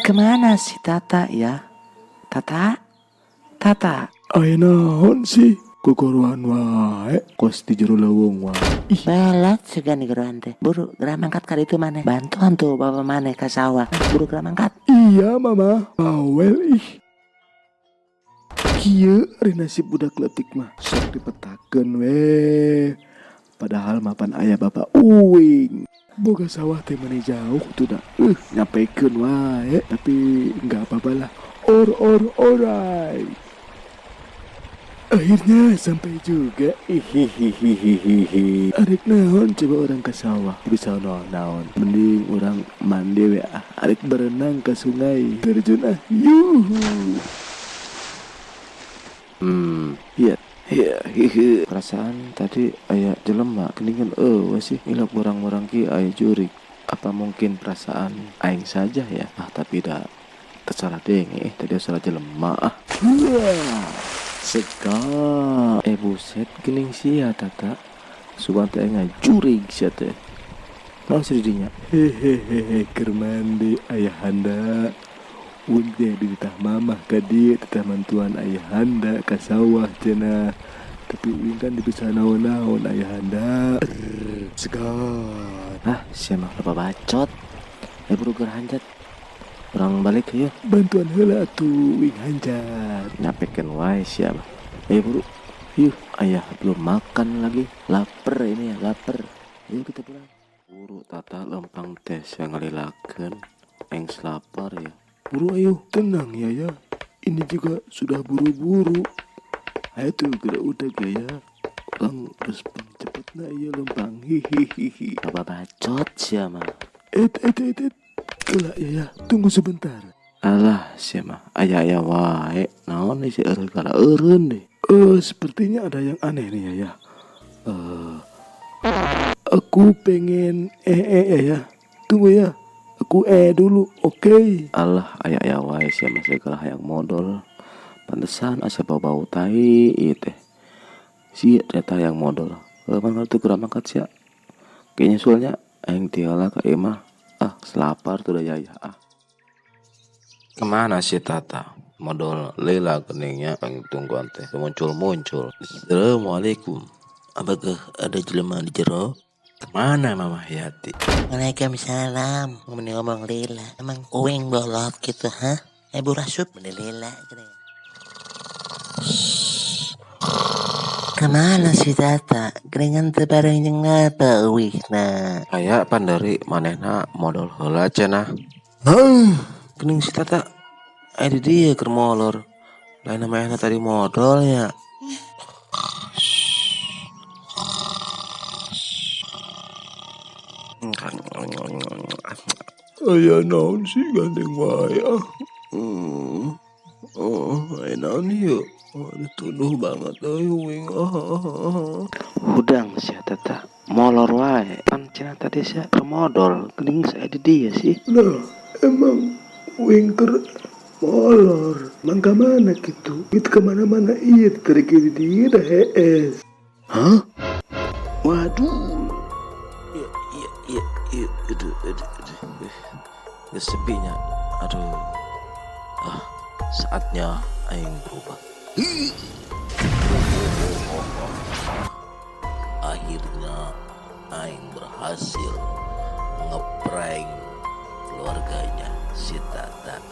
Kemana si Tata ya? Tata? Tata? Aya naon sih? Gogoroan wae kos di jero leuweung wae. Ih, Belet juga nih geroan teh. Buru, geura mangkat ka ditu maneh. Bantuan tuh bapak maneh ka sawah. Buru geura mangkat. Iya, Mama. Bawel ih. Kieu ari nasib budak leutik mah sok dipetakeun we. Padahal mapan aya bapak uing. Boga sawah teh meni jauh tuh dah. Nyampekeun wae, tapi nggak apa-apa lah. Or or orai. Akhirnya sampai juga. Ihihihihihi. Arek naon coba orang ke sawah bisa naon naon. Mending orang mandi we ah. Arek berenang ke sungai. Terjun ah. Yuhu. Iya, hihi. Perasaan tadi aya jelema geningan eueuh sih ilok urang-urang ki aya jurig. Apa mungkin perasaan aing saja ya? Ah, tapi dah tersalah denge, tadi salah jelema ah. Wah, segar. Eh, buset, gening sia Tata. Sugan teh ngajurig sia teh. Naon sih didinya? Hehehehe, keur mandi, ayahanda. Uing teh dititah mamah ka dieu, titah mantuan ayahanda ka sawah cenah. Tapi uing kan bisa naon-naon, ayahanda. Segar. Ah, sia mah loba bacot. Eh, buru geura hanjat. Urang balik yuk. Bantuan heula atuh, uing hanjat. Nyampekeun wae sia mah. Eh, buru. Yuk, ayah belum makan lagi. Lapar ini ya, lapar. Yuk kita pulang. Buru Tata, lempang teh sia ngalilakeun. Aing lapar ya. Buru ayo, tenang ya ya. Ini juga sudah buru-buru. Ayo tuh geura udah ya. Orang respon cepet na iya lempang. Hihihihi. Loba bacot sia mah. Et et et et. Kela ya ya, tunggu sebentar. Alah, sia mah aya-aya wae. Naon nih si eureun kala eureun deh. Eh, sepertinya ada yang aneh nih ya ya. Eh, aku pengen eh eh ya ya. Tunggu ya. Aku eh dulu, oke. Okay. Alah, aya-aya wae sia mah segala hayang modol. Pantesan asa bau-bau tai ieu teh. Si ternyata yang modol. Heuh, mana tuh geura mangkat sia. Kayaknya soalnya aing tiala ka imah. Ah, selapar tuh dah yaya ah. Kemana sih Tata? Modol lila geningnya pengen tungguan teh muncul-muncul. Assalamualaikum. Apakah ada jelema di jero? Kemana Mama Yati? Waalaikumsalam. Ngomong ngomong lila. Emang uing bolot gitu, ha? Eh, bu rasup meni lila gitu. Kemana si Tata? Geringan teu bareng jeung ngapa euwihna? Aya panderi manehna modol heula cenah. Heuh, gening si Tata. Aya di dieu keur molor. Lain manehna tadi modolnya. Aya naon sih gandeng wae ah. Oh, aya naon ieu? Oh, dituduh banget euy uing ah. Hudang sia Tata. Molor wae. Pan cenah tadi sia keur modol. Geuning saya di dieu sih. Lah, emang uing keur molor. Mang ka mana kitu? Itu kemana-mana iya ditarik di dieu dah hees. Hah? Waduh. Iya, iya, iya, iya. Aduh, aduh, aduh. Geus sepinya. Aduh. Ah, saatnya aing berubah. Akhirnya aing berhasil ngeprank keluarganya si Tata.